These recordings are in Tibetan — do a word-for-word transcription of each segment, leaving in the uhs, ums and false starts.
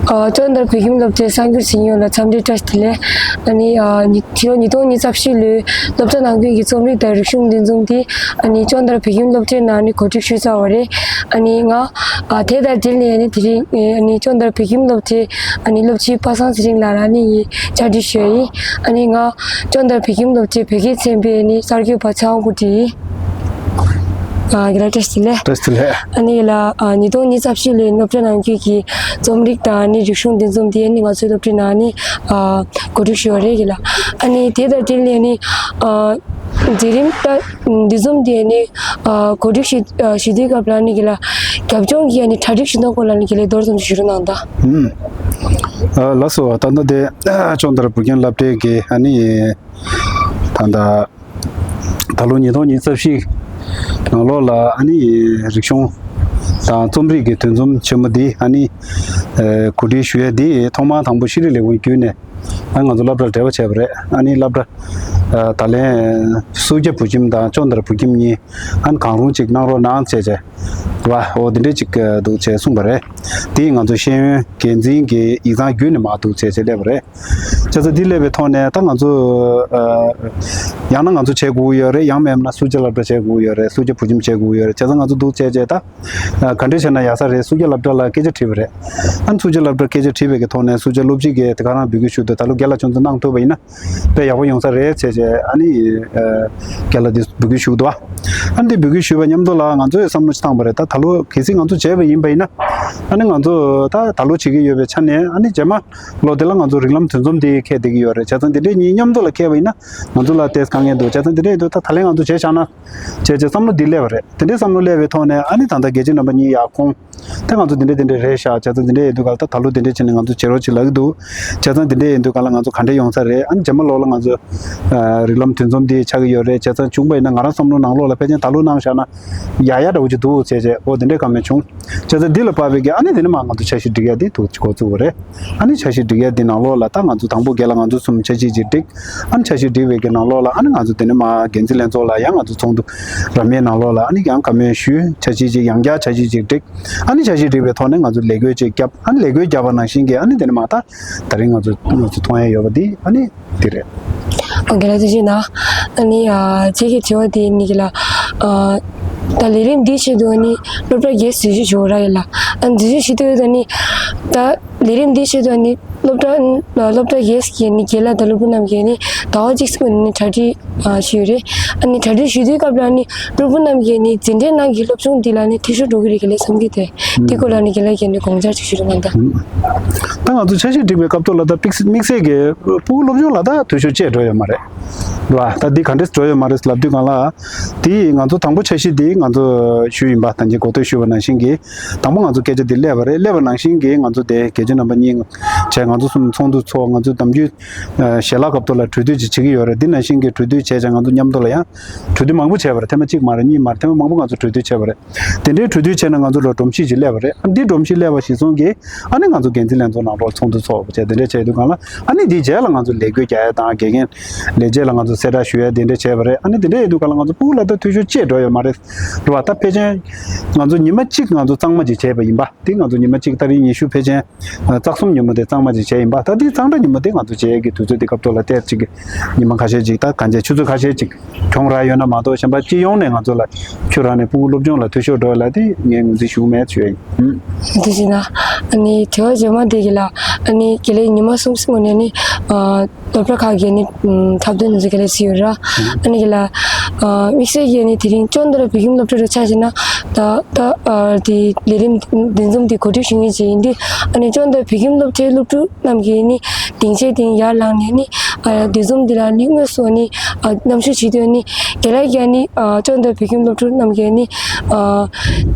ཨ། ལྕོག་མདའ་བོད་ཁྱིམ་སློབ་གྲྭའི་གསར་འགྱུར་གཟིགས་མཁན་ལ་འཚམས་འདྲི་བཀྲ་ཤིས་བདེ་ལེགས། ཨ་ནི། ཨ། ཉི་ཕྱི་ལོ་ཉིས་སྟོང་ཉི་ཤུ་རྩ་བཞི་ལོའི་སློབ་གྲྭ་ནང་ཁུལ་གྱི་རྩོམ་རིག་དང་རིག་གཞུང་འདི་འཛོམས་དེ། ཨ་ནི་ལྕོག་མདའ་བོད་ཁྱིམ་སློབ་གྲྭའི་ནང་ནས་གོ་སྒྲིག་ཞུས་ཚར་བ་རེད། ཨ་ནི་ང་། ཨ། དེ་དང་འབྲེལ་ནས་ཨ་ནི་དེ་རིང་ཨ་ནི་ལྕོག་མདའ་བོད་ཁྱིམ་སློབ་གྲྭའི་ཨ་ནི་སློབ་སྤྱི་པ་སངས་ཚེ་རིང་ལགས་ལ་ཨ་ནི་ངས་བཅར་འདྲི་ཞུས་ཡིན། ཨ་ནི་ང་ལྕོག་མདའ་བོད་ཁྱིམ་སློབ་གྲྭའི་བོད་སྐད་ཚན་པའི་ཨ་ནི་གསར་འགོད་པ་ཚེ་དབང་སྐུ་བགྲེས་ཡིན། ཨ། རྒན་ལགས་བཀྲ་ཤིས་བདེ་ལེགས། བཀྲ་ཤིས་བདེ་ལེགས། ཨ་ནི་ལ། ཨ། ཉིས་སྟོང་ཉི་ཤུ་རྩ་བཞི་ལོའི་སློབ་གྲྭ་ནང་ཁུལ་གྱི་རྩོམ་རིག་དང་ཨ་ནི་རིག་གཞུང་འདི་འཛོམས་དེ་ཨ་ནི་ང་ཚོའི་སློབ་གྲྭའི་ནང་ནས། ཨ། གོ་སྒྲིག་ཞུས་པ་རེད་ལགས། ཨ་ནི་དེ་དང་འབྲེལ་ནས་ཨ་ནི། ཨ། མཛད་རིམ་ད་འདི་འཛོམས་དེ་ཨ་ནི། ཨ། གོ་སྒྲིག་ཞུ། ཨ། ཞུ་དུས་སྐབས་ལ་ཨ་ནི་རྒན་ལགས་རྒྱབ་ལྗོངས་ཀྱི་ཨ་ནི་གྲ་སྒྲིག་ཞུ་སྟངས་སྐོར་ལ་ཨ་ནི་རྒན་ལགས་མདོར་ཙམ་ཞིག་ཞུ་རོགས་གནང་དང་། ཨུམ། ཨ། ལགས་སོ། ད་ལྟ་དེ་ལྕོག་མདའ་བོད་ཁྱིམ་སློབ་གྲྭའི་གི་ཨ་ནི། ད་ལྟ། ད་ལོ་ཉིས་སྟོང་ཉི་ཤུ་རྩ་བཞི་ནང་ལོགས་ལ་ཨ་ནི་རིག་གཞུང་དང་རྩོམ་རིག་གི་འདུ་འཛོམས་ཆེན་མོ་འདི་ཨ་ནི། ཨ། གོ་སྒྲིག་ཞུ་ཡས་འདི་ཐོག་མར་དང་པོ་ཤེས་རིག་ལས་ཁུངས་བརྒྱུད་ནས་ཨ་ང་ཚོ་སློབ་གྲྭར་འབྲེལ་བ་བྱས་པ་རེད། ཨ་ནི་སློབ་གྲྭ། ཨ། ད་ལན་སུ་སྐྱ་བོད་ཁྱིམ་དང་ལྕོག་མདའ་བོད་ཁྱིམ་གཉིས་ཨ་ནི་གང་རུང་གཅིག་གནང་རོགས་གནང་བྱས་བྱས། རེད་པ། འོ་དེ་འདྲས་ཅིག་འདུག་བྱས་གསུངས་པ་རེད། དེ་ང་ཚོ་ཤེས་ཡོན་འགན་འཛིན་གྱི་ཡིག་ཚང་བརྒྱུད་ནས་མར་འདུག་བྱས་བྱས་སླེབས་པ་རེད། བྱས་ཙང་འདི་སླེབས་པའི་ཐོག་ནས་ད་ང་ཚོ། ཨ། ཡང་ན་ང་ཚོ་བྱེད་དགོས་ཀྱི་ཡོད་རེད། ཡང་མིན་ན་སུ་སྐྱ་སློབ་གྲྭ་བྱེད་དགོས་ཀྱི་ཡོད་རེད། སུ་སྐྱ་བོད་ཁྱིམ་བྱེད་དགོས་ཀྱི་ཡོད་རེད། བྱས་ཙང་ང་ཚོ་འདུག་བྱས་བྱས་ད། ཨ། ག་འདྲས་བྱས་ན་ཡག་ས་རེད། སུ་སྐྱ་སློབ་གྲྭ་ལ་སྐད་ཆ་དྲིས་པ་རེད། ཨ་ནི་སུ་སྐྱ་སློབ་གྲྭ་སྐད་ཆ་དྲིས་པའི་གི་ཐོག་ནས་སུ་སྐྱ་སློབ་སྤྱི་གིས་དེ་ག་རང་འབོད་སྐུལ་ཞུས་འདུག་ད་ལོ་རྒན་ལགས་ཁྱོད་ཚོ་གནང་ཐུབ་པ་ཡིན་ན། དཔེ་ཡག་པོ་ཡོང་ས་རེད་བྱས་བྱས་ཨ་ནི། ཨ། རྒན་ལགས་འདི་འབོད་སྐུལ་ཞུ་གི་འདུག་བ། ཨ་ནི་འདི་འབོད་སྐུལ་ཞུས་པ་མཉམ་དུ་ལ་ང་ཚོས་བསམ་བློ་ཞིག་བཏང་བ་རེད། ད་ད་ལོ་གལ་སྲིད་ང་ཚོ་བྱས་པ་ཡིན་པ་ཡིན་ན། ཨ་ནི་ང་ཚོ་ད་ད་ལོ་བྱེད་ཀྱི་ཡོད་པའི་ཆ་ནས་ཨ་ནི་རྗེས་མ་ལོ་དེ་ལ་ང་ཚོ་རིགས་ལམ་འདུ་འཛོམས་དེ་འཁེལ་བསྡད་ཀྱི་ཡོད་རེད། བྱས་ཙང་འདི་འདྲའི་གཉིས་མཉམ་དུ་ལ་འཁེལ་བ་ཡིན་ན་ང་ཚོ་ལ་ཏོག་ཙམ་དཀའ་ངལ་འདུག་བྱས་ཙང་འདི་འདྲ་ཡིན་དུས་ད་ད་ལན་ང་ཚོ་བྱས་བཞག་ན་བྱས་བྱས་བསམ་བློ་འདི་སླེབས་པ་རེད། དེ་འདྲའི་བསམ་བློ་སླེབས་པའི་ཐོག་ནས་ཨ་ནི་ད་ལྟ་རྒྱལ་སྤྱི་རྣམ་པ་གཉིས་ཡར་ཁོང་། ད་ང་ཚོ་འདི་འདྲ་འདི་འདྲ་རེད་ཤག་བྱས་ཙང་འདི་འདྲ་ཡིན་དུས་ག་ལ་ད་ད་ལོ་འདི་འདྲ་བྱས་ནས་ང་ཚོ་བྱེད་རོགས་བྱེད་ལབ་ཀྱི་འདུག་བྱས་ཙང་འདི་འདྲ་ཡིན་དུས་ག་ལ་ང་ཚོ་ག་འདྲ་ཡོང་ས་རེད། ཨ་ནི་རྗེས་མ་ལོ་ལ་ང་ཚོ་ཨ་རིགས་ལམ་འདུ་འཛོམས་འདི་ཆགས་ཀྱི་ཡོད་རེད། བྱས་ཙང་བྱུང་པ་ཡིན་ན་ང་རང་བསམ་བློ་ནང་ལོགས་ལ་ཕལ་ཆེར་ད་ལོ་གནང་བཞག་ན་ཡག་ཡག་འདྲ་བོ་ཅིག་འདུག་བྱས་བྱས་འོ་དེ་འདྲའི་བཀའ་མོལ་བྱུང་། བྱས་ཙང་འདི་ལ་དཔག་པའི་གི་ཨ་ནི་དེ་ནས་མར་ང་ཚོ་འཆར་གཞི་སྒྲིག་ཡ་འདི་འདུག་འགོ་བཙུགས་པ་རེད། ཨ་ནི་འཆར་གཞི་སྒྲིག་ཡ་འདི་ནང་ལོགས་ལ་ད་ང་ཚོ་དང་པོ་རྒན་ལགས་ང་ཚོ་གསུམ་འཆར་གཞི་ཅིག་བསྒྲིགས། ཨ་ནི་འཆར་གཞི་སྒྲིག་པའི་གི་ནང་ལོགས་ལ་ཨ་ནི་ང་ཚོ་དེ་ནས་མར་འགན་འཛིན་ལྷན་ཚོགས་ལ་ཡང་ང་ཚོ་ཚོགས་འདུ་ར་མའི་ནང་ལོགས་ལ་ཨ་ནི་ཡང་བཀའ་མོལ་ཞུས། འཆར་གཞི་ཅིག་ཡང་བསྐྱར་འཆར་གཞི་ཅིག་བསྒྲིགས། ཨ་ནི་འཆར་གཞི་སྒྲིག་པའི་ཐོག་ནས་ང་ཚོ་ལས་འགུལ་ཅིག་བརྒྱབ། ཨ་ནི་ལས་འགུལ་བརྒྱབ་པ་ནང་བཞིན་གྱི་ཨ་ནི་དེ་ནས་མར་ད་ད་རིང་ང་ཚོ་ང་ཚོ་མཐོང་ཡ་ཡོད་པ་འདི་ཨ་ནི་འདི་རེད། ཨོ་རྒན་ལགས་ཐུགས་རྗེ་གནང་། ཨ་ནི་ཨ་ཁྱེད་ཀྱི་དྲི་བ་དེ་ནི་གི་ལ་ཨ་ད་ལས་རིམ་འདིའི་ཆེད་དུ་ཨ་ནི་སློབ་གྲྭ་བརྒྱད་འཛུལ་ཞུགས་ཞུ་ར་ཡོད་ལ། ཨ་འཛུལ་ཞུགས་ཞུ་དུས་ཨ་ནི་ད་ལས་རིམ་འདིའི་ཆེད་དུ་ཨ་ནི་སློབ་གྲྭ་སློབ་གྲྭ་བརྒྱད་ཀྱི་ཨ་ནི་རྒན་ལགས་དང་སློབ་ཕྲུག་རྣམས་ཀྱིས་ཨ་ནི་ཟླ་བ་གཅིག་ཙམ་ཨ་ནི་གྲ་སྒྲིག་ཨ་ཞུས་ཡོད་རེད། ཨ་ནི་གྲ་སྒྲིག་ཞུ་དུས་སྐབས་ལ་ཨ་ནི་སློབ་ཕྲུག་རྣམས་ཀྱིས་ཨ་ནི་འཛིན་གྲྭའི་ནང་གི་སློབ་སྦྱོང་འདི་ལ་ཨ་ནི་འཐུས་ཤོར་འགྲོ་གི་རེད་ག་ལས་བསམ་གྱི་དེ་འདི་སྐོར་ལ་ཨ་ནི་རྒན་ལགས་ཀྱིས་ཨ་ནི་དགོངས་འཆར་ཅིག་ཞུ་རོགས་གནང་དང་། ད་ང་ཚོ་འཆར་གཞི་སྒྲིག་པའི་སྐབས་ཐོག་ལ་ད་དམིགས་བསལ་དམིགས་བསལ་གྱི་ཕྲུ་གུ་སློབ་སྦྱོང་ལ་ད་འཐུས་ཤོར་ཅིག་འགྲོ་ཡོད་མ་རེད། རེད་བ། ད་འདི་ག་འདྲས་འགྲོ་ཡོད་མ་རེད་ལབ་དུས་སྒང་ལ། དེ་ང་ཚོ་དང་པོ་འཆར་གཞི་འདི་ང་ཚོ་ཞུས་ཡིན་པ། ད་གིན་འགོ་ཐོག་ཞུས་པ་ནང་བཞིན་གྱི། དང་པོ་ང་ཚོ་སྐད་ཆ་འདི་སླེབས་པ་རེད། སླེབས་པ་ནང་བཞིན་གྱི་ང་ཚོ་དེ་རྒན་གཞོན་རྣམ་པ་གཉིས་བྱས་ང་ཚོ་གསུམ་ཚོགས་འདུ་ཚོགས། ང་ཚོ་ནམ་རྒྱུན་ཞལ་ལག་སྐབས་ཐོག་ལ་གྲོས་བསྡུར་ཅིག་བྱེད་ཀྱི་ཡོད་རེད། འདི་ནང་བཞིན་གྱི་གྲོས་བསྡུར་བྱས་བྱས་ང་ཚོ་མཉམ་དུ་ལ་ཡང་གྲོས་བསྡུར་མང་པོ་བྱས་པ་རེད། ཐེངས་མ་གཅིག་མ་རེད། གཉིས་མ་རེད། ཐེངས་མ་མང་པོ་ང་ཚོ་གྲོས་བསྡུར་བྱས་པ་རེད། དེ་འདྲའི་གྲོས་བསྡུར་བྱས་ནས་ང་ཚོ་ལ་སྒྲོམ་གཞི་ཅིག་སླེབས་པ་རེད། ཨ་འདི་སྒྲོམ་གཞི་སླེབས་པ་གཞིར་བཟུང་གིས་ཨ་ནི་ང་ཚོ་འགན་འཛིན་ལྷན་ཚོགས་ནང་ལོགས་ཚོགས་འདུ་ཚོགས་པ་བྱས་དེ་འདྲ་བྱས་དུས་སྒང་ལ། ཨ་ནི་འདིའི་རྗེས་ལ་ང་ཚོ་ལས་འགུལ་རྒྱག་ཡ་དང་དགེ་རྒན་ལས་བྱེད་ལ་ང་ཚོ་གསལ་བསྒྲགས་ཞུ་ཡ་དེ་འདྲ་བྱས་པ་རེད། ཨ་ནི་དེ་འདྲ་ཡིན་དུས་སྒང་ལ་ང་ཚོ་ཕྲུ་གུ་ལ་ད་འཐུས་ཤོར་ཅིག་འགྲོ་ཡོད་མ་རེད། རེད་བ། ད་ཕལ་ཆེར་ང་ཚོ་ཉི་མ་གཅིག་ང་ཚོ་གཙང་མ་ཅིག་བྱས་པ་ཡིན་པ། དེ་ང་ཚོ་ཉི་མ་གཅིག་ཏ་རིག་ཉི་ཤུ་ཕལ་ཆེར་ཨ་རྩ་གསུམ་ཉིན་མོ་དེ་གཙང་མ་ཅིག་བྱས་ཡིན་པ། ད་དེ་གཙང་སྦྲ་ཉིན་མོ་དེ་ང་ཚོ་བྱེད་ཡས་ཀྱི་དུས་ཚོད་དེ་སྐབས་ཐོག་ལ་ཏོག་ཙམ་ཅིག་ཉི་མ་ཁ་ཤས་ཅིག་ད་གང་བྱས་ཆུ་ཚོད་ཁ་ཤས་ཅིག་གྱོང་རག་ཡོད་ན་མ་གཏོགས་གཞན་པ་སྤྱི་ཡོངས་ནས་ང་ཚོ་ལ་ཁྱོད་རང་ནས་ཕྲུ་གུ་སློབ་སྦྱོང་ལ་འཐུས་ཤོར་འགྲོ་ཡ་ལ་དེ་ངས་ངོས་འཛིན་ཞུ་གི་མེད་ཞུ་ཡ་ཡིན། ཨུམ། དེ་བཞིན་ཨ་ནི་དྲི་བ་རྗེས་མ་དེ་གི་ལ་ཨ་ནི་དགེ་ལས་ཉི་མ་གསུམ་གསུམ་ནས་ནི་ཨ། སློབ་གྲྭ་ཁག་གི་ནི་འཁྲབ་སྟོན་འདི་ཚོ་ག་ལེར་བྱས་ཡོད་ར། ཨ་ནི་ག་ལ་དམིགས་བསལ་གྱི་ནི་དེ་རིང་ལྕོག་མདའ་བོད་ཁྱིམ་སློབ་གྲྭ་རུ་ཆ་བཞག་ན་ད་ད་དེ་ལས་རིམ་འདི་འཛོམས་དེ་གོ་སྒྲིག་ཞུ་མཁན་ཅིག་ཡིན་དུས། ཨ་ནི་ལྕོག་མདའ་བོད་ཁྱིམ་སློབ་གྲྭའི་སློབ་ཕྲུག་རྣམས་ཀྱིས་ནི་སྡིངས་ཆ་སྟེང་ཡར་ལངས་ནས་ནི་འདི་འཛོམས་འདི་ལ་ནི་དངོས་སུ་ནི་མཉམ་ཞུགས་བྱེད་དུས་ནི་རྒན་ལགས་ཀྱིས་ནི་ལྕོག་མདའ་བོད་ཁྱིམ་སློབ་ཕྲུག་རྣམས་ཀྱིས་ནི་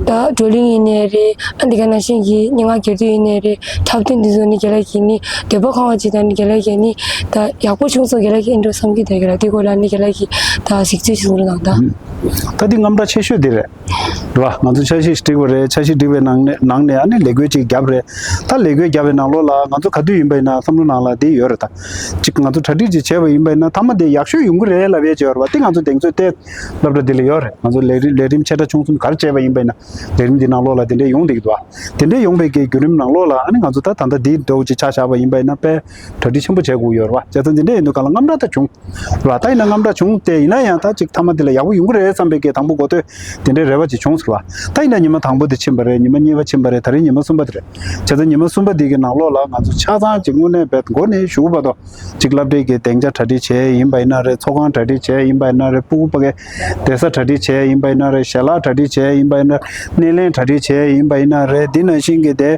ད་བགྲོ་གླེང་ཡིན་ནའི་རེད། ཨ་འདི་ག་ནང་བཞིན་གྱི་སྙན་ངག་གྱེར་འདོན་ཡིན་ནའི་རེད། འཁྲབ་སྟོན་འདི་ཚོ་ནི་རྒན་ལགས་ཀྱིས་ནི་འདོད་པ་ཁེངས་པ་ཅིག་དང་ནི་རྒན་ལགས་ཀྱིས་ནི་ད་ཡག་པོ་བྱུང་སོང་། རྒན་ལགས་ཀྱིས་ཨེ་འགྲོ་བསམ་གྱི་འདུག་རྒན་ལགས་འདི་སྐོར་ལ་ནི་རྒན་ལགས་ཀྱིས་ད་གཟིགས་ཚུལ་ཞིག་གསུང་རོགས་གནང་དང་། ད་འདི་རྔམ་སྐྲག་ཆེ་ཤོས་འདི་རེད། རེད་བ། ང་ཚོ་འཆར་གཞི་ཞིག་བསྒྲིགས་པ་རེད། འཆར་གཞི་བསྒྲིགས་པའི་ནང་ནས་ནང་ནས་ཨ་ནི་ལས་འགུལ་ཅིག་བརྒྱབ་རེད། ད་ལས་འགུལ་བརྒྱབ་པའི་ནང་ལོགས་ལ་ང་ཚོ་ག་དུས་ཡིན་པ་ཡིན་ན་བསམ་བློ་ནང་ལ་འདི་ཡོད་རེད། ད་ཅིག་ང་ཚོ་ གྲ་སྒྲིག་ཅིག་བྱས་པ་ཡིན་པ་ཡིན་ན་མཐའ་མ་དེ་ཡག་ཤོས་ཡོང་གི་རེད་ལབ་ཡས་ཅིག་ཡོད་རེད་བ། དེ་ང་ཚོ་གདེང་ཚོད་དེ་སློབ་གྲྭ་འདི་ལ་ཡོད་རེད། ང་ཚོ་ལས་རིམ་ལས་རིམ་ཆེ་ཕྲ་ཆུང་གསུམ་ག་རེ་བྱས་པ་ཡིན་པ་ཡིན་ན་ལས་རིམ་འདི་ནང་ལོགས་ལ་དེ་འདྲས་ཡོང་བསྡད་ཀྱི་འདུག་བ། དེ་འདྲས་ཡོང་བའི་གི་བརྒྱུད་རིམ་ནང་ལོགས་ལ་ཨ་ནི་ང་ཚོ་ད་ད་ལྟ་འདིའི་འདྲ་བོ་ཅིག་ཆ་བཞག་པ་ཡིན་པ་ཡིན་ན་དཔེ་གྲ་སྒྲིག་ཆེན་པོ་བྱེད་དགོས་ཡོད་རེད་བ། བྱས་ཙང་འདི་འདྲས་ཡིན་དུས་ག་ལ་དངངས་སྐྲག་ད་བྱུང་། ར། ད་ཡིན་ན་དངངས་སྐྲག་བྱུང་སྟེ་ཡིན་ན་ཡང་ད་ཅིག་མཐའ་མ་དེ་ལ་ཡག་པོ་ཡོང་གི་རེད་བསམ་པའི་གི་དང་པོ་འགོ་ཐོས་དེ་འདྲའི་རེ་བ་ཅིག་བྱུང་ཟེར་བ། ད་ཡིན་ན་ཉི་མ་དང་པོ་དེ་ཕྱིན་པ་རེད། ཉི་མ་གཉིས་པ་ཕྱིན་པ་རེད། ད་རིང་ཉི་མ་གསུམ་པ་དེ་རེད། བྱས་ཙང་ཉི་མ་གསུམ་པ་དེ་གི་ནང་ལོགས་ལ་ང་ཚོ་ཆ་ཚང་ཅིག་དངོས་གནས་རྦད་འགོ་ནས་གཞུག་གུ་བར་དུ་ཅིག་སློབ་གྲྭའི་གི་སྡིངས་ཆ་གྲ་སྒྲིག་བྱས་ཡིན་པ་ཡིན་ན་རེད། ཚོགས་ཁང་གྲ་སྒྲིག་བྱས་ཡིན་པ་ཡིན་ན་རེད། ཕྲུ་གུ་ཕ་གིའི་བསྡད་ས་གྲ་སྒྲིག་བྱས་ཡིན་པ་ཡིན་ན་རེད། ཞལ་ལག་གྲ་སྒྲིག་བྱས་ཡིན་པ་ཡིན་ན་རེད། སྣེ་ལེན་གྲ་སྒྲིག་བྱས་ཡིན་པ་ཡིན་ན་རེད། དེ་ནང་བཞིན་གི་དེ་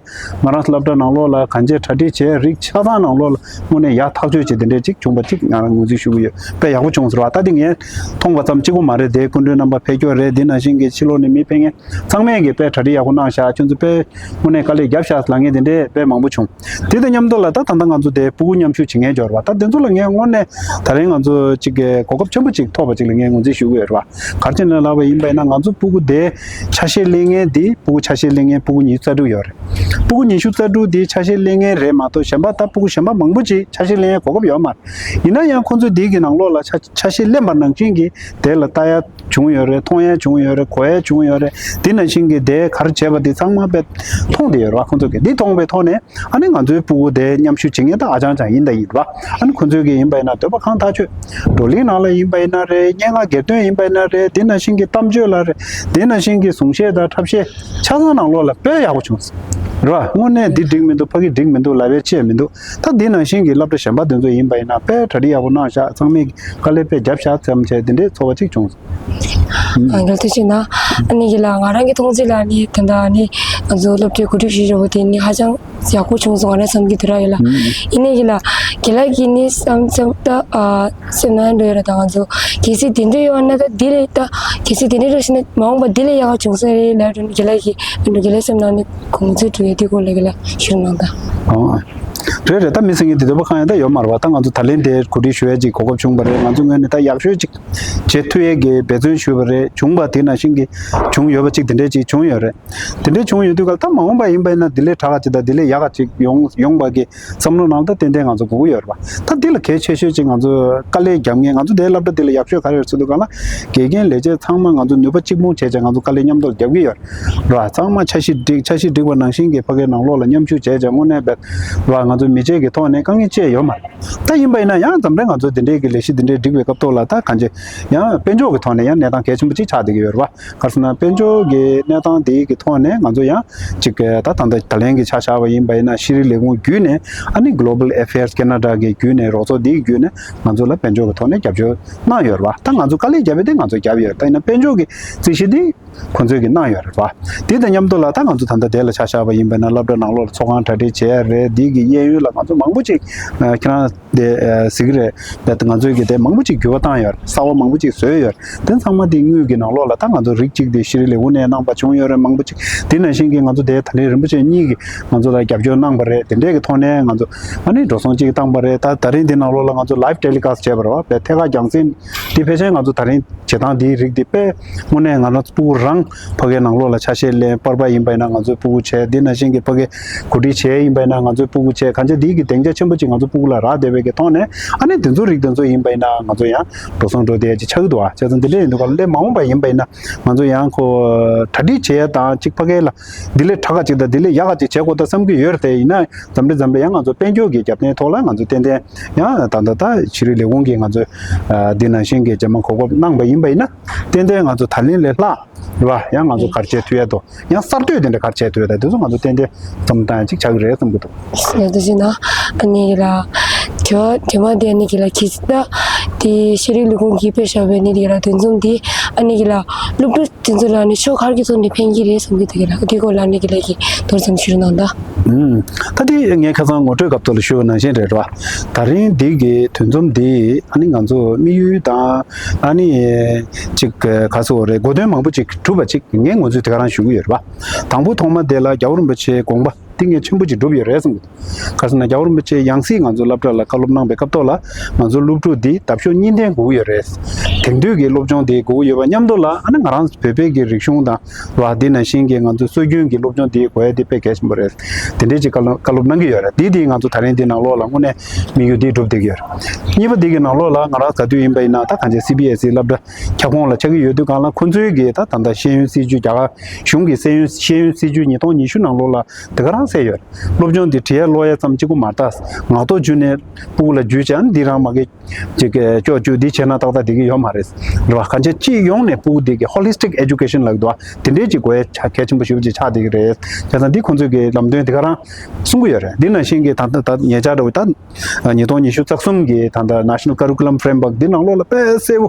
ང་རང་སློབ་གྲྭ་ནང་ལོགས་ལ་གང་ཅི་གྲ་སྒྲིག་བྱས་རིགས་ཆ་ཚང་ནང་ལོགས་ལ་དངོས་གནས་ཡག་ཐག་ཆོད་ཅིག་དེ་འདྲས་ཅིག་བྱུང་པ་ཅིག་ང་རང་ངོས་འཛིན་ཞུ་གི་ཡོད། དཔེ་ཡག་པོ་བྱུང་ཟེར་བ། ད་དེ་ངས་མཐོང་བ་ཙམ་གཅིག་པོ་མ་རེད་དེ། སྐུ་མགྲོན་རྣམ་པ་ཕེབས་མཁན་རེད། དེ་ནང་བཞིན་གྱི་ཕྱི་ལོགས་ནས་མི་ཕེབས་མཁན་ཚང་མས་ཀྱིས་དཔེ་གྲ་སྒྲིག་ཡག་པོ་གནང་ཤག་ཁྱོད་ཚོ་དཔེ་དངོས་གནས་དཀའ་ལས་བརྒྱབ་ཤག་ལབ་མཁན་དེ་འདྲས་དཔེ་མང་པོ་བྱུང་། དེ་དང་མཉམ་དུ་ལ་ད་ད་ལྟ་ང་ཚོ་དེ་ཕྲུ་གུ་མཉམ་ཞུགས་བྱེད་མཁན་འབྱོར་བ། ད་དེ་ཚོ་ལ་ངས་དངོས་གནས་ད་རིང་ང་ཚོ་ཅིག་གི་གོ་སྐབས་ཆེན་པོ་ཅིག་ཐོབ་པ་ཅིག་ལ་ངས་ངོས་འཛིན་ཞུ་གི་ཡོད་རེད་བ། ག་རེ་བྱས་ནས་ལབ་པ་ཡིན་པ་ཡིན་ན་ང་ཚོ་ཕྲུ་གུ་དེ་ཆ་ཤས་ལེན་མཁན་དེ་ཕྲུ་གུ་ཆ་ཤས་ལེན་མཁན་ཕྲུ་གུ་ཉི་ཤུ་རྩ་དྲུག་ཡོད་རེད། ཕྲུ་གུ་ཉི་ཤུ་རྩ་དྲུག་དེ་ཆ་ཤས་ལེན་མཁན་རེད་མ་གཏོགས་གཞན་པ་ད་ཕྲུ་གུ་གཞན་པ་མང་པོ་ཅིག་ཆ་ཤས་ལེན་ཡའི་གོ་སྐབས་ཡོད་མ་རེད། ཡིན་ན་ཡང་ཁོང་ཚོས་དེའི་གི་ནང་ལོགས་ལ་ཆ་ཆ་ཤས་ལེན་པ་ནང་བཞིན་གྱི་དེ་ལ་ལྟ་ཡ་བྱུང་ཡོད་རེད། མཐོང་ཡ་བྱུང་ཡོད་རེད། གོ་ཡ་བྱུང་ཡོད་རེད། དེ་ནང་བཞིན་གྱི་དེ་ག་རེ་བྱས་པ་དེ་ཚང་མ་དཔེ་མཐོང་བསྡད་ཡོད་རེད་བ། ཁོང་ཚོ་གིས་འདི་མཐོང་བའི་ཐོག་ནས་ཨ་ནི་ང་ཚོའི་ཕྲུ་གུ་དེ་མཉམ་ཞུགས་བྱེད་མཁན་ད་ཨ་ཅང་ཅང་ཡིན་ད་ཡིན་རེད་བ། ཨ་ནི་ཁོང་ཚོའི་གི་ཡིན་པ་ཡིན་ན་འདོད་པ་གང་ཐག་ཆོད། བགྲོ་གླེང་ནང་ལ་ཡིན་པ་ཡིན་ན་རེད། སྙན་ངག་གྱེར་འདོན་ཡིན་པ་ཡིན་ན་རེད། དེ་ནང་བཞིན་གྱི་གཏམ་བརྗོད་ལ་རེད། དེ་ནང་བཞིན་གྱི་གསུང་བཤད་དང་འཁྲབ་གཞས་ཆ་ཚང་ནང་ལོགས་ལ་དཔེ་ཡག་པོ་བྱུང་སོང་རེད་བ། དངོས་གནས་འདི་འགྲིག་མི་འདུག་ཕ་གི་འགྲིག་མི་འདུག་ལབ་ཡ་ཅི་ཡང་མི་འདུག་ད་འདི་ནང་བཞིན་གྱི་སློབ་གྲྭ་གཞན་པ་དེ་ཚོ་ཡིན་པ་ཡིན་ན་དཔེ་གྲ་སྒྲིག་ཡག་པོ་གནང་ཤག་ཚང་མས་དཀའ་ལས་དཔེ་བརྒྱབ་ཤག་བསམ་བྱས་དེ་འདྲའི་ཚོར་བ་ཅིག་བྱུང་སོང་། ཨ་འགྲོ་ཐུག་ཆེ་ན། ཨ་ནི་གི་ལ་ང་རང་གི་མཐོང་ཚུལ་ལ་ནི་ད་ལྟ་ནི་ང་ཚོ་སློབ་གྲྭའི་གོ་སྒྲིག་ཞུ་རོགས་དེ་ནི་ཧ་ཅང་ཡག་པོ་བྱུང་སོང་ང་རང་བསམ་གྱི་འདུག་ར་ཡོད་ལ། ཨ་ནི་གི་ལ་རྒན་ལགས་ཀྱིས་ནི་བསམ་བསམ་ད་ཨ་སེམས་ནང་འགྲོ་ཡོད་ར། ད་ང་ཚོ་གལ་སྲིད་དེ་འདྲ་ཡོད་ན་ད་དེ་ལས་ད་གལ་སྲིད་དེ་འདྲ་འགྲོ་ཤེས་ན་མ་འོངས་པ་དེ་ལས་ཡག་པ་བྱུང་ས་རེད་ལབ་ར། རྒན་ལགས་ཀྱིས་ཨ་ནི་རྒན་ལགས་སེམས་ནང་ནི་གོང་ཚོད་འགྲོ་ཡོད་དེ་སྐོར་ལ་གི་ལ་ཞུ་གནང་ད། ཨོ། རེད་རེད། ད་མི་སེང་གེ་དེ་འདོད་པ་གང་ཡང་ད་ཡོད་མ་རེད་བ། ད་ང་ཚོ་ད་ལན་དེ་གོ་སྒྲིག་ཞུ་ཡས་ཅིག་གོ་སྐབས་བྱུང་བ་རེད། ང་ཚོ་ངོས་ནས་ད་ཡག་ཤོས་ཅིག་བྱེད་ཐུབ་ཡས་ཀྱི་འབད་བརྩོན་ཞུས་པ་རེད། བྱུང་བ་དེ་ནང་བཞིན་གྱི་བྱུང་ཡོད་པ་ཅིག་དེ་འདྲས་ཅིག་བྱུང་ཡོད་རེད། དེ་འདྲས་བྱུང་ཡོད་དུས་ག་ལ་ད་མ་འོངས་པ་ཡིན་པ་ཡིན་ན་དེ་ལས་དྲག་ག་ཅིག་དང་དེ་ལས་ཡག་ག་ཅིག་ཡོང་ཡོང་བ་གི་བསམ་བློ་ནང་ལ་ད་ཏན་ཏན་ང་ཚོ་དགོས་ཀྱི་ཡོད་རེད་བ། ད་འདི་ལ་གལ་ཆེ་ཤོས་ཅིག་ང་ཚོ་དཀའ་ལས་རྒྱབ་མཁན། ང་ཚོ་དེའི་སློབ་གྲྭ་འདི་ལ་ཡག་ཤོས་ག་རེ་རེད་ཟེར་དུས་ག་ལ་དགེ་རྒན་ལས་བྱེད་ཚང་མ་ང་ཚོ་ནུས་པ་གཅིག་སྤུངས་བྱས་བྱས་ང་ཚོ་དཀའ་ལས་མཉམ་དུ་རྒྱབ་ཀྱི་ཡོད་རེད། ར། ཚང་མ་འཆར་གཞི་སྒྲིག་འཆར་གཞི་སྒྲིག་པ་ནང་བཞིན་གྱི་ཕ་གིའི་ནང་ལོགས་ལ་མཉམ་ཞུགས་བྱས་བྱས་དངོས་གནས་རྦད་ར་ང་ཚོ་མི་སྤྱོད་ཀྱི་ཐོག་ནས་དཀའ་ངལ་ཅི་ཡང་ཡོད་མ་རེད། ད་ཡིན་པ་ཡིན་ན་ཡང་འཛམ་གླིང་ང་ཚོ་འདི་འདྲའི་གི་ལས་གཞི་འདི་འདྲའི་སྒྲིག་པའི་སྐབས་ཐོག་ལ་ད་གང་ཅི་ཡང་དཔལ་འབྱོར་གྱི་ཐོག་ནས་ཡང་གནས་སྟངས་གལ་ཆེན་པོ་ཅིག་ཆགས་བསྡད་ཀྱི་ཡོད་རེད་བ། ག་རེ་ཟེར་ན་དཔལ་འབྱོར་གྱི་གནས་སྟངས་འདིའི་གི་ཐོག་ནས་ང་ཚོ་ཡང་ཅིག་ད་ད་ལྟ་ད་ལན་གྱི་ཆ་བཞག་པ་ཡིན་པ་ཡིན་ན་ཤེས་རིག་ལས་ཁུངས་བརྒྱུད་ནས་ཨ་ནི་Global Affairs Canada གི་བརྒྱུད་ནས་རོགས་ཚོགས་འདིའི་བརྒྱུད་ནས་ང་ཚོ་ལ་དཔལ་འབྱོར་གྱི་ཐོག་ནས་རྒྱབ་སྐྱོར་གནང་ཡོད་རེད་བ། ད་ང་ཚོ་དཀའ་ལས་བརྒྱབ་པ་དེ་ང་ཚོ་བརྒྱབ་ཡོད་རེད། ད་ཡིན་ན་དཔལ་འབྱོར་གྱི་རྩིས་གཞི་དེ་ཁོང་ཚོས་ཀྱིས་གནང་ཡོད་རེད་བ། དེ་དང་མཉམ་དུ་ལ་ད་ང་ཚོ་ད་ལྟ་དེ་ལ་ཆ་བཞག་པ་ཡིན་པ་ན་སློབ་གྲྭ་ནང་ལོགས་ལ་ཚོགས་ཁང་གྲ་སྒྲིག་བྱས་རེད། འདི་གི་གཡས་གཡོན་ལ་ང་ཚོ་མང་པོ་ཅིག་ཁྱེད་རང་དེ་གཟིགས་རེད། ད་ང་ཚོས་ཀྱིས་དེ་མང་པོ་ཅིག་འགྱུར་བ་བཏང་ཡོད་རེད། གསར་བ་མང་པོ་ཅིག་བཟོས་ཡོད་རེད། དེ་ཚང་མ་དེ་དངུལ་གྱི་ནང་ལོགས་ལ་ད་ང་ཚོ་རིགས་གཅིག་དེ་ཤེས་རིག་ལས་ཁུངས་ནས་གནང་པ་བྱུང་ཡོད་རེད། མང་པོ་ཅིག་དེ་ནང་བཞིན་གྱི་ང་ཚོ་དེ་ད་ལན་རིན་པོ་ཆེ་གཉིས་ཀྱིས་ང་ཚོ་ལ་རྒྱབ་སྐྱོར་གནང་པ་རེད། དེ་འདྲས་ཀྱི་ཐོག་ནས་ང་ཚོ་ཨ་ནི་འགྲོ་སོང་ཅིག་བཏང་པ་རེད། ད་ད་རིང་འདི་ནང་ལོགས་ལ་ང་ཚོ་live telecast བྱས་པ་རེད་བ། དཔེ་ཐད་ཀར་རྒྱང་སྲིང་འདི་ཕལ་ཆེར་ང་ཚོ་ད་རིང་བྱེད་སྟངས་འདིའི་རིགས་འདི་དཔེ་དངོས་གནས་ང་རང་ཚོ་ཕྲུ་གུ་རང་ཕ་གིའི་ནང་ལོགས་ལ་ཆ་ཤས་ལེན། པར་པ་ཡིན་པ་ཡིན་ན་ང་ཚོའི་ཕྲུ་གུ་བྱས། འདི་ནང་བཞིན་གྱི་ཕ་གིའི་གོ་སྒྲིག་བྱས་ཡིན་པ་ཡིན་ན་ང་ཚོའི་ཕྲུ་གུ་བྱས། གང་ཅི་འདི་གི་སྡིངས་ཆ་ཆེན་པོ་ཅིག་ང་ཚོ་ཕྲུ་གུ་ལ་རག་བསྡད་པའི་གི་ཐོག་ནས་ཨ་ནི་འདི་ཚོ་རིགས་འདི་ཚོ་ཡིན་པ་ཡིན་ན་ང་ཚོ་ཡང་འགྲོ་སོང་འགྲོ་བསྡད་ཡ་ཅིག་ཆགས་ཀྱི་འདུག་ཨ། བྱས་ཙང་འདི་འདྲ་ཡིན་དུས་ག་ལ་མ་འོངས་པ་ཡིན་པ་ཡིན་ན་ང་ཚོ་ཡང་ཁོ་གྲ་སྒྲིག་བྱེད་ཡ་དང་གཅིག་ཕ་གི་ལ་འདི་ལས་དྲག་ག་ཅིག་དང་འདི་ལས་ཡག་ག་ཅིག་བྱེད་དགོས་ད་བསམ་གྱི་ཡོད་རེད་དེ། ཡིན་ན་འཛམ་རེ་འཛམ་རེ་ཡང་ང་ཚོ་དཔལ་འབྱོར་གྱི་རྒྱབ་རྟེན་ཐོག་ལ་ང་ཚོ་ཏན་ཏན་ཡང་ད་ལྟ་ད་ཤེས་རིག་ལས་ཁུངས་ཀྱིས་ང་ཚོ་འདི་ནང་བཞིན་གྱི་རྗེས་མ་གོ་སྐབས་གནང་པ་ཡིན་པ་ཡིན་ན་ཏན་ཏན་ང་ཚོ་ད་ལན་ལས་ལྷག་རེད་བ། ཡང་ང་ཚོ་ག་རེ་བྱེད་ཐུབ་ཡ་དོ། ཡང་གསར་གཏོད་དེ་འདྲ་ག་རེ་བྱེད་ཐུབ་ཡ་དང་དེ་ཚོ་ང་ཚོ་ཏན་ཏན་བསམ་བློ་བཏང་ཡ་ཅིག་ཆགས་ཀྱི་རེད་བསམ་གྱི་འདུག་ཡ་ད་ཅི་ན་ཨ་ནི་གི་ལ་དེ་བ་དེ་མ་དེ་ཨ་ནི་གི་ལ་ཁྱི་ད་དེ་ཤེས་རིག་ལས་ཁུངས་ཀྱིས་སྤེལ་བཞག་པའི་ནི་གི་ལ་དོན་ཚོམས་དེ་ཨ་ནི་གི་ལ་སློབ་ཕྲུག་དེ་ཚོ་ལ་ནི་ཕྱོགས་ག་རེ་གི་ཐོག་ནས་ཕན་གྱི་རེད་བསམ་གྱི་འདུག་གི་ལ་དེ་སྐོར་ལ་ནི་གི་ལ་གི་མདོར་ཙམ་ཞུ་རོགས་གནང་ད། ཨུམ། ད་དེ་ངས་ཁ་སང་ངོ་སྤྲོད་སྐབས་ཐོག་ལ་ཞུས་པ་ནང་བཞིན་རེད་བ། ད་རིང་འདི་གི་དོན་ཚོམས་འདི་ཨ་ནི་ང་ཚོ་དམིགས་ཡུལ་དང་ཨ་ནི་ཅིག་ག་ཟེར་དགོས་རེད། གོ་དོན་མང་པོ་ཅིག་གྲུབ་པ་ཅིག་ངས་ངོས་འཛིན་དེ་ག་རང་ཞུ་གི་ཡོད་རེད་བ། དང་པོ་ཐོག་མ་དེ་ལ་རྒྱལ་བ་རིན་པོ་ཆེའི་དགོངས་པ། འདི་ངས་ཆེན་པོ་ཅིག་བསྒྲུབས་ཡོད་རེད་བསམ་གྱི་འདུག་ག་རེ་ཟེར་ན་རྒྱལ་བ་རིན་པོ་ཆེ་ཡང་སྲིད་ང་ཚོ་སློབ་གྲྭ་ལ་བཀའ་སློབ་གནང་པའི་སྐབས་ཐོག་ལ་ང་ཚོ་སློབ་ཕྲུག་འདི་འདབ་གཤོག་གཉིས་ལྡན་དགོས་ཀྱི་ཡོད་རེད། དེང་དུས་ཀྱི་སློབ་སྦྱོང་འདི་དགོས་ཀྱི་ཡོད་པ་མཉམ་དུ་ལ་ཨ་ནི་ང་རང་བོད་པའི་གི་རིག་གཞུང་དང་ར་འདི་ནང་བཞིན་གྱི་ང་ཚོའི་སྲོལ་རྒྱུན་གྱི་སློབ་སྦྱོང་འདི་དགོས་ཡ་འདི་དཔེ་གལ་ཆེན་པོ་རེད། དེ་འདྲའི་ཅིག་བཀའ་སློབ་བཀའ་སློབ་གནང་གི་ཡོད་རེད། འདི་འདི་ང་ཚོ་ད་རིང་འདི་ནང་ལོགས་ལ་དངོས་གནས་དམིགས་ཡུལ་འདི་སྒྲུབ་བསྡད་ཀྱི་ཡོད་རེད། གཉིས་པ་འདི་གི་ནང་ལོགས་ལ་ང་རང་ག་དུས་ཡིན་པ་ཡིན་ན་ད་གང་ཅི་སི་བི་ཨེས་ཨི་སློབ་གྲྭ་ཁྱབ་ཁོངས་ལ་ཆགས་ཀྱི་ཡོད་དུས་གང་ལ་ཁོ་ཚོའི་གི་ད་ད་ལྟ་ཤེས་ཡོན་སྲིད་ཇུས་རྒྱ་གར་གཞུང་གི་ཤེས་ཡོན་ཤེས་ཡོན་སྲིད་ཇུས་ཉིས་སྟོང་ཉི་ཤུ་ནང་ལོགས་ལ་དེ་ག་རང་གསལ་ཡོད་རེད། སློབ་སྦྱོང་འདི་བྲིས་ཡ་ཀློག་ཡ་ཙམ་གཅིག་པུ་མ་རེད། ད་ངག་ཐོག་བརྒྱུད་ནས་སྤུ་གུ་ལ་བརྒྱུད་བྱས་ཨ་ནི་འདི་རང་མ་གི་ཅིག་ཅོག་ཅོག་འདི་བྱས་ན་ཏག་ཏག་འགྲིག་གི་ཡོད་མ་རེད། རེད་བ། གང་ཅི་སྤྱི་ཡོངས་ནས་སྤུ་གུ་འདི་གི་ཧོ་ལི་སི་ཊིག་ཨེ་ཇུ་ཀེ་ཤན་ལབ་འདུག་བ། དེ་འདྲའི་ཅིག་དགོས་ཡ་ཆ་གལ་ཆེན་པོ་ཞེ་པོ་ཅིག་ཆགས་བསྡད་ཀྱི་རེད། བྱས་ཙང་འདི་ཁོང་ཚོས་གི་ལམ་སྟོན་འདི་ག་རང་གསུང་གི་ཡོད་རེད། འདི་ནང་བཞིན་གི་ད་ལྟ་ད་ཉེ་ཆར་འདྲ་བོ་ད་ཉིས་སྟོང་ཉི་ཤུ་རྩ་གསུམ་གི་ད་ལྟ་National Curriculum Framework འདི་ནང་ལོགས་ལ་དཔེ་གསལ་བོ་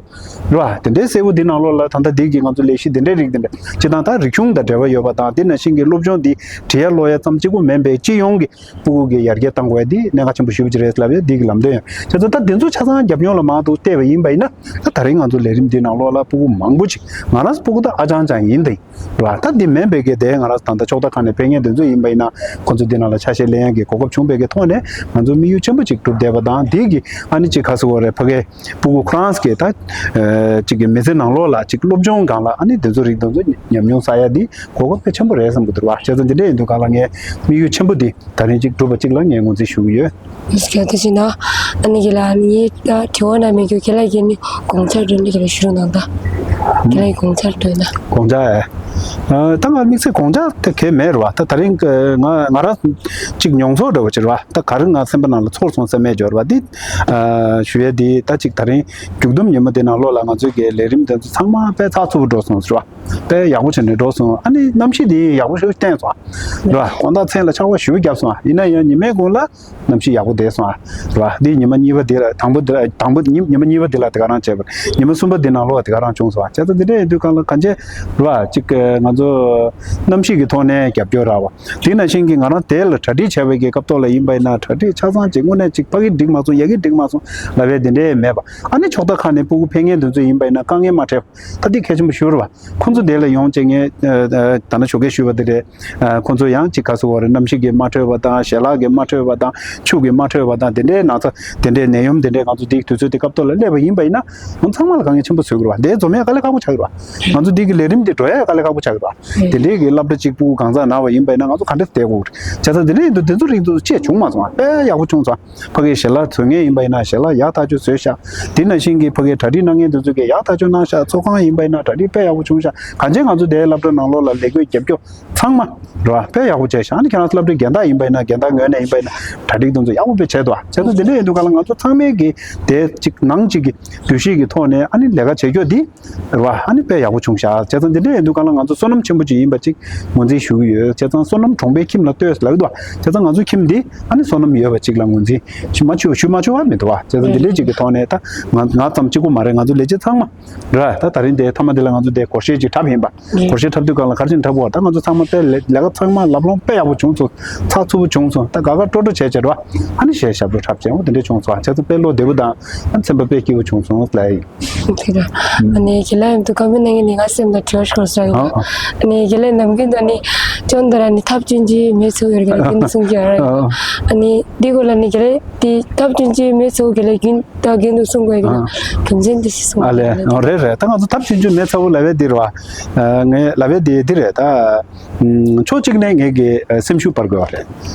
རེད་བ། དེ་འདྲའི་གསལ་བོ་འདི་ནང་ལོགས་ལ་ད་ལྟ་འདི་གི་ང་ཚོ་ལས་གཞི་འདི་འདྲའི་རིགས་འདི་འདྲ་སྤྱིར་བཏང་ད་རིག་གཞུང་དང་འབྲེལ་བ་ཡོད་པ་དང་འདི་ནང་བཞིན་གི་སློབ་སྦྱོང་འདི་བྲིས་ཡ་ཀློག་ཡ་ཙམ་གཅིག་པུ་མིན་པའི་སྤྱི་ཡོངས་ཀྱི་སྤུ་གུ་གི་ཡར་རྒྱས་གཏང་དགོས་ཡ་འདི་གནད་འགག་ཆེན་པོ་ཞེ་པོ་ཅིག་རེད་ལབ་ཡ་འདི་གི་ལམ་སྟོན་ཡང་བྱས་ཙང་ད་འདི་ཚོ་ཆ་ཚང་རྒྱབ་ཡོང་ལ་མང་དུ་བལྟས་པ་ཡིན་པ་ཡིན་ན་ད་ད་རིང་ང་ཚོ་ལས་རིམ་འདི་ནང་ལོགས་ལ་སྤུ་གུ་མང་པོ་ཅིག་ང་རང་ཚོ་སྤུ་གུ་ད་ཨ་ཅང་ཅང་ཡིན་ད་ཡིན་རེད་བ། ད་འདི་མིན་པའི་གི་དེ་ང་རང་ཚོ་ད་ལྟ་ཕྱོགས་མཐའ་ཁག་ནས་ཕེབས་མཁན་དེ་ཚོ་ཡིན་པ་ཡིན་ན་ཁོ་ཚོ་འདི་ནང་ལ་ཆ་ཤས་ལེན་ཡ་གི་གོ་སྐབས་བྱུང་བའི་གི་ཐོག་ནས་ང་ཚོ་དམིགས་ཡུལ་ཆེན་པོ་ཅིག་བསྒྲུབས་བསྡད་པ་དང་འདི་གི་ཨ་ནི་ཅིག་ག་ཟེར་དགོས་རེད། ཕ་གི་སྤུ་གུ་ཁོ་རང་གི་ད་ཅིག་གི་མི་ཚེ་ནང་ལོགས་ལ་ཅིག་སློབ་སྦྱོང་སྒང་ལ་ཨ་ནི་དེ་ཚོ་རིགས་དེ་ཚོ་ཉམས་མྱོང་བསགས་ཡ་འདི་གོ་སྐབས་དཔེ་ཆེན་པོ་རེད་བསམ་གི་འདུག་བ། བྱས་ཙང་འདི་འདྲ་ཡིན་དུས་གང་ལ་ངས་དམིགས་ཡུལ་ཆེན་པོ་འདི་ད་རིང་ཅིག་བསྒྲུབས་པ་ཅིག་ལ་ངས་ངོས་འཛིན་ཞུ་གི་ཡོད། ཡེས་ཀྱང་དེ་བཞིན་ན་ཨ་ནི་གི་ལ་ངའི་དྲི་བ་ན་མི་རྒྱུ་ཁྱེད་ལ་གི་ནི་དགོངས་འཆར་འདྲ་ནི་གི་ལ་ཞུ་རོགས་གནང་ད། ཁྱེད་ལ་གི་དགོངས་འཆར་འདྲ་ན། དགོངས་འཆར་ཨེ། ད་ང་དམིགས་བསལ་དགོངས་འཆར་དེ་གས་མེད་རེད་བ། ད་ད་རིང་ང་ང་རང་གཅིག་མྱོང་ཚོར་འདྲ་བོ་ཅིག་རེད་བ། ད་ག་རེ་ང་སེམས་པ་ནང་ལ་ཚོར་སོང་ས་མེད་འབྱོར་བ་འདི་ཞུ་ཡས་འདི་ད་ཅིག་ད་རིང་མཇུག་བསྡོམས་ཉིན་མོ་འདི་ནང་ལོགས་ལ་ང་ཚོའི་གི་ལས་རིམ་དེ་ཚོ་ཚང་མ་དཔེ་ཚགས་ཚུད་པོ་འགྲོ་སོང་རེད་བ། དཔེ་ཡག་པོ་བྱས་ནས་འགྲོ་སོང་། ཨ་ནི་གནམ་གཤིས་འདི་ཡག་པོ་ཞིག་བསྟན་སོང་རེད་བ། དགོང་དག་མཚན་ལ་ཆར་པ་ཞེ་པོ་བརྒྱབ་སོང་བ། ཡིན་ན་ཡང་ཉི་མའི་གུང་ལ་གནམ་གཤིས་ཡག་པོ་བསྡད་སོང་བ། རེད་བ། འདི་ཉི་མ་གཉིས་པ་འདི་ལ་དང་པོ་འདི་ལ་དང་པོ་ཉི་ཉི་མ་གཉིས་པ་འདི་ལ་དེ་ག་རང་བྱས་པ། ཉི་མ་གསུམ་པ་འདི་ནང་ལོགས་དེ་ག་རང་བྱུང་སོང་བ། བྱས་ཙང་འདི་འདྲ་ཡིན་དུས་གང་ལ་གང་བྱས་རེད་བ། གཅིག་ང་ཚོ་གནམ་གཤིས་ཀྱི་ཐོག་ནས་རྒྱབ་སྐྱོར་རག་པ། དེ་ནང་བཞིན་གྱི་ང་རང་དེ་ལ་གྲ་སྒྲིག་བྱས་པའི་གི་སྐབས་ཐོག་ལ་ཡིན་པ་ཡིན་ན་གྲ་སྒྲིག་ཆ་ཚང་ཅིག་དངོས་གནས་ཅིག་ཕ་གི་འགྲིག་མ་སོང་། ཡ་གི་འགྲིག་མ་སོང་ལབ་པའི་དེ་འདྲའི་མེད་པ། ཨ་ནི་ཕྱོགས་མཐའ་ཁག་ནས་སྤུ་གུ་ཕེབས་མཁན་དེ་ཚོ་ཡིན་པ་ཡིན་ན་དཀའ་ངལ་མ་འཕྲད་པ། ད་འདི་གལ་ཆེན་པོ་ཞེ་པོ་རེད་བ། ཁོང་ཚོ་དེ་ལ་ཡོང་བྱས་ངས་ད་ནང་ཞོགས་ཀས་ཞུས་པ་དེ་རེད། ཁོང་ཚོ་ཡང་ཅིག་ག་ཟེར་བ་རེད། གནམ་གཤིས་ཀྱིས་མ་འཕྲོད་པ་དང་ཞལ་ལག་གིས་མ་འཕྲོད་པ་དང་ཆུ་གིས་མ་འཕྲོད་པ་དང་དེ་འདྲའི་ན་ཚ་དེ་འདྲའི་ནད་ཡམས་དེ་འདྲའི་ང་ཚོ་འདི་དུས་ཚོད་དེ་སྐབས་ཐོག་ལ་སླེབས་པ་ཡིན་པ་ཡིན་ན་ང་ཚང་མ་ལ་དཀའ་ངལ་ཆེན་པོ་བཟོ་གི་རེད་བ། དེ་འཛོམས་ཡ་དཀའ་ལས་ཁག་པོ་ཆགས་ཀྱི་རེད་བ། ང་ཚོ་འདི་གི་ལས་རིམ་འདི་འགྲོ་ཡ་དཀའ་ལས་ཁག་པོ་ཆགས་ཀྱི་རེད་བ། དེ་འདྲའི་གི་སློབ་གྲྭ་གཅིག་པུ་གང་ཟག་ན་བ་ཡིན་པ་ཡིན་ན་ང་ཚོ་ག་འདྲ་བསྡད་དགོས་རེད། བྱས་ཙང་དེ་འདྲ་ཡིན་དུས་དེ་ཚོ་རིང་དུ་ཅེས་བྱུང་མ་སོང་བ། དཔེ་ཡག་པོ་བྱུང་སོང་། ཕ་གིའི་ཞལ་ལག་བཟོ་མཁན་ཡིན་པ་ཡིན་ན་ཞལ་ལག་ཡག་ཐག་ཆོད་བཟོས་ཤག་དེ་ནང་བཞིན་གྱི་ཕ་གིའི་གྲ་སྒྲིག་གནང་མཁན་དེ་ཚོ་གིས་ཡག་ཐག་ཆོད་གནང་ཤག་ཚོགས་ཁང་ཡིན་པ་ཡིན་ན་གྲ་སྒྲིག་དཔེ་ཡག་པོ་བྱུང་ཤག་གང་ཅི་ང་ཚོ་དེའི་སློབ་གྲྭ་ནང་ལོགས་ལ་ལས་བགོས་རྒྱབ་སྐྱོར་ཚང་མ་རེད་བ། དཔེ་ཡག་པོ་བྱས་ཤག་ཨ་ནི་ཁྱེད་རང་ཚོ་སློབ་གྲྭའི་རྒན་བདག་ཡིན་པ་ཡིན་ན་རྒན་བདག་ངོས་ནས་ཡིན་པ་ཡིན་ན་གྲ་སྒྲིག་དེ་ཚོ་ཡག་པོ་དཔེ་བྱས་འདུག་བྱས་ཙང་དེ་འདྲ་ཡིན་དུས་ག་ལ་ང་ཚོ་ཚང་མས་གི་དེ་གཅིག་ནང་གཅིག་གི་འདུ་ཤེས་ཀྱི་ཐོག་ནས་ཨ་ནི་ལས་ཀ་བྱེད་རྒྱུ་འདི་རེད་བ། ཨ་ནི་དཔེ་ཡག་པོ་བྱུང་ཤག་བྱས་ཙང་འདི་འདྲ་ཡིན་དུས་གང་ལ་ང་ཚོ་བསོད་ནམས་ཆེན་པོ་ཅིག་ཡིན་པ་ཅིག་ངོས་འཛིན་ཞུ་གི་ཡོད། བྱས་ཙང་བསོད་ནམས་གྲོང་པའི་ཁྱིམ་ལ་ལྟོས་ལབ་ཀྱི་འདུག་བྱས་ཙང་ང་ཚོའི་ཁྱིམ་འདི་ཨ་ནི་བསོད་ནམས་ཡོད་པ་ཅིག་ལ་ངོས་འཛིན་ཞུ་མ་ཆོག་ཞུ་མ་ཆོག་པ་མི་འདུག་བ། བྱས་ཙང་འདི་འདྲའི་ཅིག་གི་ཐོག་ནས་ད་ང་ང་ཙམ་གཅིག་པུ་མ་རེད། ང་ཚོ་ལས་བྱེད་ཚང་མ་རེད་བ། ད་ད་རིང་འདི་མཐའ་མ་འདི་ལ་ང་ཚོ་འདི་སྒོར་གཞས་ཅིག་འཁྲབ་ཡིན་པ། སྒོར་གཞས་འཁྲབ་དུས་གང་ལ་ག་རེ་བྱས་ནས་འཁྲབ་དགོས་བ། ད་ང་ཚོ་ཚང་མ་དཔེ་ལས་ལས་ཀ་ཚང་མ་ལམ་ལྷོང་དཔེ་ཡག་པོ་བྱུང་སོང་། ཚགས་ཚུད་པོ་བྱུང་སོང་། ད་དགའ་དགའ་སྤྲོ་སྤྲོ་བྱས་བྱས་རེད་བ། ཨ་ནི་གཞས་ཞབས་བྲོ་འཁྲབ་བྱས་འོ་དེ་འདྲ་བྱུང་སོང་བ། བྱས་ཙང་དཔེ་བློ་བདེ་པོ་དང་ཨ་ནི་སེམས་པ་དཔེ་སྐྱིད་པོ་བྱུང་སོང་ལབ་ཡིན། དེ་ར། ཨ་ནི་ཁྱེད་ལ་ཡང་དུ་ཁམ་བུ་ནང་གི་ནི་ང་སེམས་ལ་དྲི་བ་ཞིག་ཟ་ཡོད། ཨ་ནི་ཁྱེད་ལ་ནམ་རྒྱུན་དུ་ནི་ཅོན་དར་ནི་ཐབས་ཅུན་ཅི་མེད་ཚུགས་ཡོད་རྒྱ་རྒྱུན་གསུང་གི་ཡོད་ར། ཨ་ནི་འདི་གོ་ལ་ནི་ཁྱེད་ལ་དེ་ཐབས་ཅུན་ཅི་མེད་ཚུགས་ཁྱེད་ལ་རྒྱུན་ད་རྒྱུན་དུ་གསུང་དགོས་ཀྱི་ན་རྒྱུ་མཚན་དེ་ཞིག་གསུང་ཨ་ལེ་རེད་རེད། ད་ང་ཚོ་ཐབས་ཅུན་ཅི་མེད་ཚུགས་ལབ་པའི་འདི་ར་བ། ངས་ལབ་པའི་འདི་འདི་རེད་ད། ཕྱོགས་གཅིག་ནས་ངས་ཀྱི་སེམས་ཤུགས་སྤར་དགོས་པ་རེད།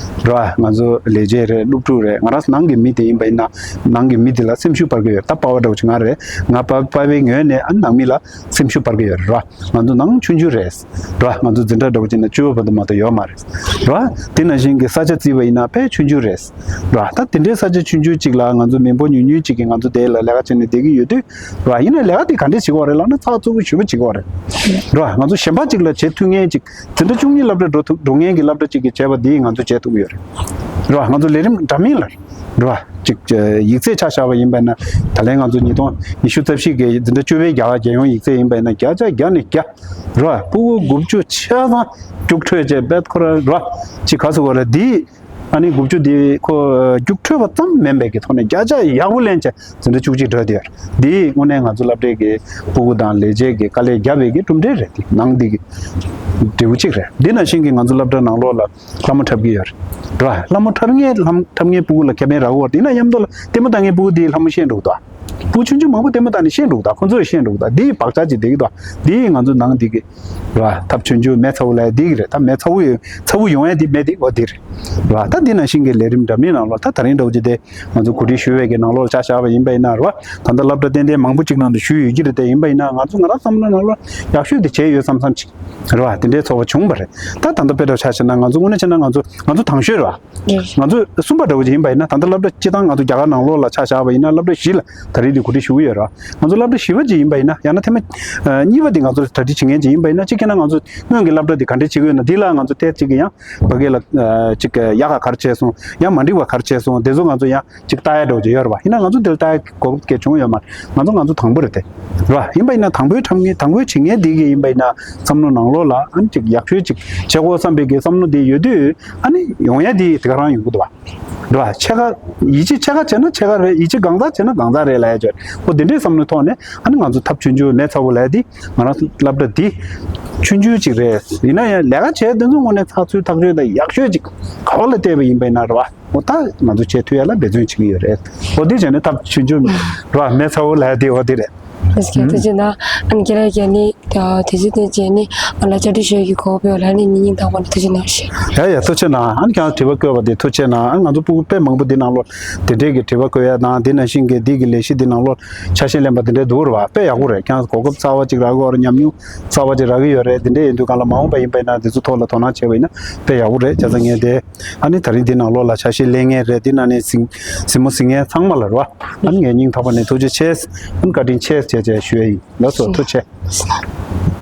རེད་བ། ང་ཚོ་ལས་བྱེད་རེད། སློབ་ཕྲུག་རེད། ང་རང་ནང་གི་མི་དེ་ཡིན་པ་ཡིན་ན་ནང་གི་མི་དེ་ལ་སེམས་ཤུགས་སྤར་གི་ཡོད། ད་པ་བ་འདྲ་བོ་ཅིག་ང་རེད། ང་པ་པ་བའི་ངོས་ནས་ཨ་ནང་མི་ལ་སེམས་ཤུགས་སྤར་གི་ཡོད་རེད་བ། ང་ཚོ་ནང་ཆུང་ཆུང་རེད། རེད་བ། ང་ཚོ་འཛིན་གྲྭ་འདྲ་བོ་ཅིག་ན་བཅུ་པ་བར་དུ་མ་གཏོགས་ཡོད་མ་རེད། རེད་བ། དེ་ནང་བཞིན་གྱི་ས་ཆ་བརྩིས་པ་ཡིན་ན་དཔེ་ཆུང་ཆུང་རེད། རེད་བ། ད་དེ་འདྲའི་ས་ཆ་ཆུང་ཆུང་ཅིག་ལ་ང་ཚོ་མི་འབོར་ཉུང་ཉུང་ཅིག་གིས་ང་ཚོ་དེ་ལ་ལས་ཀ་བྱས་ནས་བསྡད་ཀྱི་ཡོད་དུས། རེད་བ། ཡིན་ན་ལས་ཀ་དེ་ག་འདྲས་བྱེད་དགོས་རེད་ལབ་ན་ཚགས་ཚུད་པོ་ཞེ་པོ་བྱེད་དགོས་རེད། རེད་བ། ང་ཚོ་གཞན་པ་ཅིག་ལ་བྱེད་ཐུབ་མཁན་ཅིག་འཛིན་གྲྭ་བཅུ་གཉིས་སློབ་གྲྭ་འགྲོ་ཐུབ་འགྲོ་མཁན་གྱི་སློབ་གྲྭ་ཅིག་གིས་བྱས་པ་འདི་ང་ཚོ་བྱེད་ཐུབ་ཀྱི་ཡོད་རེད། རེད་བ། ང་ཚོ་ལས་རིམ་འདྲ་མིན་ལ་རེད་བ། ཅིག་ཡིག་ཚད་ཆ་བཞག་པ་ཡིན་པ་ན་ད་ལན་ང་ཚོ་ཉིས་སྟོང་ཉི་ཤུ་རྩ་བཞི་གི་འཛིན་གྲྭ་བཅུ་པའི་རྒྱ་གར་རྒྱལ་ཡོངས་ཡིག་ཚད་ཡིན་པ་ན་བརྒྱ་ཆ་བརྒྱ་ནས་བརྒྱ་རེད་བ། སྤུ་གུ་དགུ་བཅུ་ཆ་ཚང་རྒྱུགས་འཕྲོད་བྱས་བེད་ཁོ་ར་རེད་བ། ཅིག་ག་ཟེར་དགོས་རེད་འདི། ཨ་ནི་དགུ་བཅུ་འདི་ཁོ་རྒྱུགས་འཕྲོད་པ་ཙམ་མིན་པའི་གི་ཐོག་ནས་བརྒྱ་ཆ་ཡག་པོ་ལེན་བྱས་འཛིན་གྲྭ་བཅུ་གཅིག་འགྲོ་བསྡད་ཡོད་རེད། འདི་དངོས་གནས་ང་ཚོ་སློབ་གྲྭའི་གི་སྤུ་གུ་དང་ལས་བྱེད་ཀྱི་དཀའ་ལས་བརྒྱབ་པའི་གི་གྲུབ་འབྲས་རེད། འདི་ནང་འདི་གི་འབྲས་བུ་གཅིག་རེད། འདི་ནང་བཞིན་གི་ང་ཚོ་སློབ་གྲྭ་ནང་ལོགས་ལ་ལྷ་མོ་འཁྲབ་ཀྱི་ཡོད་རེད། རེད་བ། ལྷ་མོ་འཁྲབ་མཁན་ལྷ་མོ་འཁྲབ་མཁན་སྤུ་གུ་ལ་ཁེ་ཕན་རག་གི་ཡོད་རེད། ཡིན་ན་མཉམ་དུ་ལ་ལྟད་མོ་ལྟ་མཁན་སྤུ་གུ་དེས་ལྷ་མོ་ཤེས་འགྲོ་གི་འདུག་སྤུ་གུ་ཆུང་ཆུང་མང་པོ་ལྟད་མོ་ལྟ་ནས་ཤེས་འགྲོ་གི་འདུག་ཁོ་ཚོས་ཤེས་འགྲོ་གི་འདུག་འདི་ཡི་བག་ཆགས་ཅིག་འདི་གི་འདུག་འདི་ཡི་ང་ཚོ་ནང་འདི་གི་རེད་བ། ཐབས་ཆུང་ཆུང་མེ་ཚ་བོ་ལབ་ཡ་འདི་གི་རེད། ད་མེ་ཚ་བོ་ཡོད་ཚ་བོ་ཡོང་ཡ་འདི་མེ་འདི་འོ་འདི་རེད། རེད་བ། ད་འདི་ནང་བཞིན་གི་ལས་རིམ་འདྲ་མིན་ནང་ལོགས་ད་ད་རིང་འདྲ་བོ་ཅིག་དེ་ང་ཚོ་གོ་སྒྲིག་ཞུ་བའི་གི་ནང་ལོགས་ཆ་བཞག་པ་ཡིན་པ་ཡིན་ན་རེད་བ། ད་ལྟ་སློབ་གྲྭ་ཏན་ཏན་མང་པོ་ཅིག་ནང་དུ་ཞུགས་ཡོད་ཀྱི་རེད། དེ་ཡིན་པ་ཡིན་ན་ང་ཚོ་ང་རང་བསམ་བློ་ནང་ལོགས་ཡག་ཤོས་དེ་བྱས་ཡོད་བསམ་བསམ་ཅིག་རེད་བ། དེ་འདྲའི་ཚོར་བ་བྱུང་བ་རེད། ད་ད་ལྟ་དཔེ་འདྲ་ཆ་བཞག་ན་ང་ཚོ་དངོས་གནས་བྱས་ན་ང་ཚོ་ང་ཚོ་དང་ཤོས་རེད་བ། རེད། ང་ཚོ་གསུམ་པ་འདྲ་བོ་ཅིག་ཡིན་པ་ཡིན་ན་ད་ལྟ་སློབ་གྲྭ་སྤྱི་བཏང་ང་ཚོ་རྒྱ་གར་ནང་ལོགས་ལ་ཆ་བཞག་པ་ཡིན་ན་སློབ་གྲྭ་བཞི་ལ་ད་རེས་དེ་གོ་སྒྲིག་ཞུ་གི་ཡོད་རེད་བ། ང་ཚོ་སློབ་གྲྭ་བཞི་པ་ཅིག་ཡིན་པ་ཡིན་ན་ཡང་ན་ཐེངས་མ་གཉིས་པ་དེ་ང་ཚོ་གྲ་སྒྲིག་བྱེད་མཁན་ཅིག་ཡིན་པ་ཡིན་ན་གཅིག་ཁྱེད་ན་ང་ཚོ་སྔོན་གྱི་སློབ་གྲྭ་དེ་ག་འདྲས་བྱེད་ཀྱི་ཡོད་ན་འདི་ལ་ང་ཚོ་ཐད་ཅིག་གི་ཡང་ཕ་གི་ལ་ཅིག་ཡག་ག་ག་རེ་བྱས་སོང་ཡང་མ་འགྲིག་པ་ག་རེ་བྱས་སོང་དེ་ཚོ་ང་ཚོ་ཡང་ཅིག་ལྟ་ཡ་འདྲ་བོ་ཅིག་ཡོད་རེད་བ། ཡིན་ན་ང་ཚོ་འདི་ལ་ལྟ་ཡ་གོ་སྐབས་བྱུང་ཡོད་མ་རེད། ང་ཚོ་ང་ཚོ་དང་པོ་རེད་དེ། རེད་བ། ཡིན་པ་ཡིན་ན་དང་པོའི་འཁྲབ་མཁན་དང་པོའི་བྱེད་མཁན་འདི་གི་ཡིན་པ་ཡིན་ན་བསམ་བློ་ནང་ལོགས་ལ་ཨ་ནི་ཅིག་ཡག་ཤོས་ཅིག་བྱེད་དགོས་བསམ་པའི་གི་བསམ་བློ་འདི་ཡོད་དུས་ཨ་ནི་ཡོང་ཡ་འདི་དེ་ག་རང་ཡོང་གི་འདུག་བ། རེད་བ། ཕྱེད་ཀ་ཡིད་ཆེས་ཕྱེད་ཀ་བྱས་ན་ཕྱེད་ཀ་རེད། ཡིད་ཆེས་གང་ཚ་བྱས་ན་གང་ཚ་རེད་ལབ་ཡ་ཅིག་ཡོད་རེད། འོ་དེ་འདྲའི་བསམ་བློའི་ཐོག་ནས་ཨ་ནི་ང་ཚོ་ཐབས་ཆུང་ཆུང་མེ་ཚ་བོ་ལབ་ཡ་འདི་ང་རང་ཚོ་སློབ་གྲྭ་འདི་ཆུང་ཆུང་ཅིག་རེད། ཡིན་ན་ཡང་ལས་ཀ་བྱས་དེ་ཚོ་དངོས་གནས་ཚགས་ཚུད་ཐག་ཆོད་དང་ཡག་ཤོས་ཅིག་ག་བ་ལ་བལྟས་པ་ཡིན་པ་ཡིན་ན་རེད་བ། འོ་ད་ང་ཚོ་བྱེད་ཐུབ་ཡ་ལ་འབད་བརྩོན་བྱེད་ཀྱི་ཡོད་རེད། འོ་དེ་བྱས་ནས་ཐབས་ཆུང་ཆུང་རེད་བ། མེ་ཚ་བོ་ལབ་ཡ་དེ་འོ་དེ་རེད། ཨ་ནི་ཁྱེད་རང་ཐུགས་རྗེ་གནང་། ཨ་ནི་ཁྱེད་རང་གིས་ནི་ཨ་དུས་ཚོད་དེ་བྱས་ནས་ང་ལ་བཅར་འདྲི་ཞུ་ཡག་གི་གོ་སྐབས་ཕུལ་བ་ལ་ནི་སྙིང་ཐག་པ་ནས་ཐུགས་རྗེ་གནང་ཞུ། ཡ་ཡ་ཐུགས་རྗེ་གནང་། ཨ་ནི་ཁྱེད་རང་དྲི་བ་བཀོད་པ་དེ་ཐུགས་རྗེ་གནང་། ཨ་ང་ཚོ་སྤུ་གུ་དཔེ་མང་པོ་འདི་ནང་ལོགས་དེ་འདྲས་ཀྱི་དྲི་བ་བཀོད་ཡ་དང་དེ་ནང་བཞིན་གྱི་འདི་གི་ལས་གཞི་འདི་ནང་ལོགས་ཆ་ཤས་ལེན་པ་དེ་འདྲས་འདུག་རེད་བ། དཔེ་ཡག་པོ་རེད། ཁྱེད་རང་གོ་སྐབས་གསར་བ་ཅིག་རག་གི་ཡོད་རེད། ཉམས་མྱོང་གསར་བ་ཅིག་རག་གི་ཡོད་རེད། དེ་འདྲས་ཡིན་དུས་གང་ལ་མ་འོངས་པ་ཡིན་པ་ཡིན་ན་དེ་ཚོ་ཐོག་ལ་དོ་སྣང་བྱས་པ་ཡིན་ན་དཔེ་ཡག་པོ་རེད། བྱས་ཙང་ངས་དེ་ཨ་ནི་ད་རིང་འདི་ནང་ལོགས་ལ་ཆ་ཤས་ལེན་མཁན་རེད། འདི་ནང་ནས་གཟིགས་གཟིགས་མོ་གཟིགས་མཁན་ཚང་མ་ལ་རེད་བ། ཨ་ནི་ངས་སྙིང་ཐག་པ་ནས་ཐུགས་རྗེ་ཆེ། ཨ་ནི་བཀའ་དྲིན་ཆེ་བྱས་བྱས་ཞུ་ཡ་ཡིན། ལགས་སོ། ཐུགས་རྗེ་ཆེ།